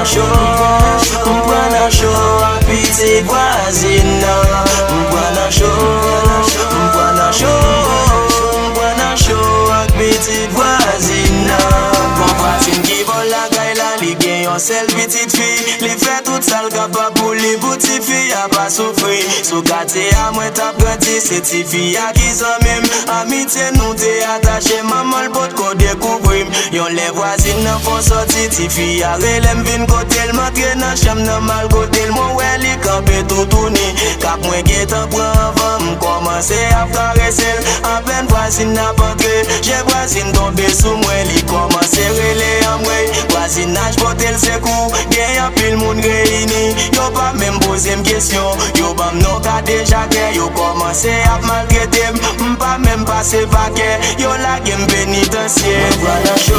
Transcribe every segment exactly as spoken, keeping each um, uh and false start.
Cho, m pran nan cho ak pitit vwazin nan. M pran nan cho, m pran nan cho, m pran nan cho ak pitit vwazin nan. Gon vwazin ki bò lakay la, li gen yon sèl pitit fi. Li fè tout sa l kapab pou li, pou tifi a pa soufri. Sou katye a mwen t ap grandi, se tifi a ki zanmi m. Amitye nou te atache, manman l potko dekouvri m. Yon lè vwazin nan fè yon sòti, tifi a rele m vin kote l. M antre nan chanm nan, m al kote l, mwen wè li kanpe toutouni. Kap mwen gentan pran anvan m, kòmanse ap karese l. Apèn vwazin nan ap antre, je vwazin tonbe sou mwen, li kòmanse rele anmwey. Vwazinaj pote l sekou, gen anpil moun reyini. Yo pa menm poze m kesyon, yo ban m non kadejakè. Yo kòmanse ap maltrete m, m pa menm pase pakè. Yo lage m penitansye. Mwen pran nan cho,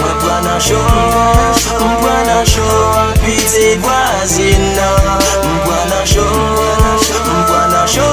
mwen pran nan cho, m pran nan cho ak pitit vwazin nan. M pran nan cho, m pran nan cho,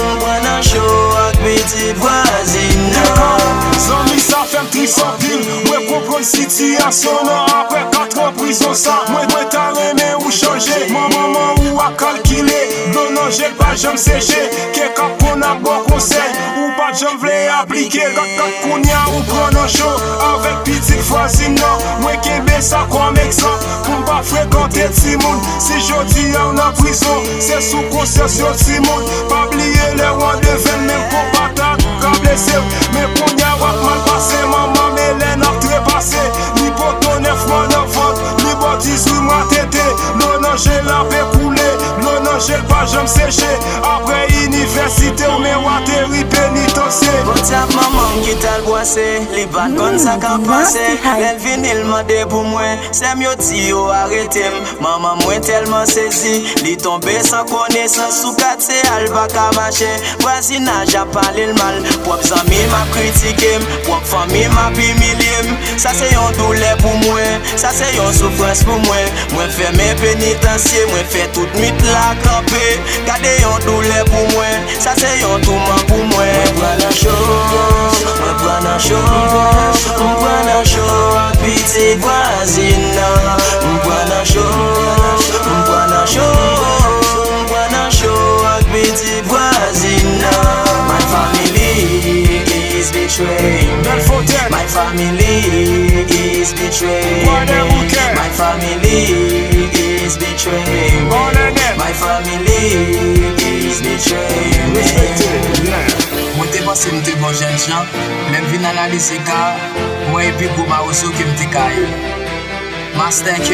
m pran nan cho ak pitit vwazin nan. Zanmi, sa fè m tris anpil. Mwen konprann sitiyasyon nan apre kat an prizon sa. Mwen, mwen ta renmen ou chanje. Man, manman ou ap kalkile. Dlo nan je l pa janm seche. Kè k ap konn ap ba w konsèy. Ou pa t janm vle aplike. Gad, gad kounye a ou pran nan cho avèk pitit vwazin nan. Mwen kenbe sa kòm egzanp pou m pa frekante timoun. Si jodi a w nan prizon, se sou konsyans yon timoun. Pa bliye lè w an devenn, menm konpa ta ka blese w. Men kounye a w ap mal pase, manman m Elèn ap trepase. Li poto nèf mwa nan vant, li ba w dizuit mwa tete. Dlo nan je l ap ekoule, dlo nan je l pa janm seche. Apre inivèsite w, men w ateri penitansye. Bondye ak manman m ki t al bwase, li pa t konn sa k ap pase. Lè l vini, l mande pou mwen, sè m yo di yo arete m. Manman mwen tèlman sezi, li tonbe san konesans. Sou katye a, l pa ka mache. Vwazinaj ap pale l mal, pwòp zanmi m ap kritike m, pwòp fanmi m ap imilye m. Sa se yon doulè pou mwen, sa se yon soufrans pou mwen. Mwen fèmen penitansye, mwen fè tout nwit la kanpe. Gade yon doulè pou mwen, sa se yon touman pou mwen. Mwen pran nan cho, mwen pran nan cho, m pran nan cho ak pitit vwazin nan. M pran nan cho, m pran nan cho, m pran nan cho ak pitit vwazin nan. My family is betraying me. Bèlfotèn. My family is betraying me. Gwadèbouke. My family is betraying me. Bòlènèt. My family is betraying me. Respekte, byen. Mwen te panse m te bon jènjan, lè m vin analize ka, mwen e pi gwo mawozo ke m te ka ye. Master K,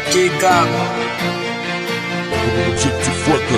K-Kap. Objektif fòk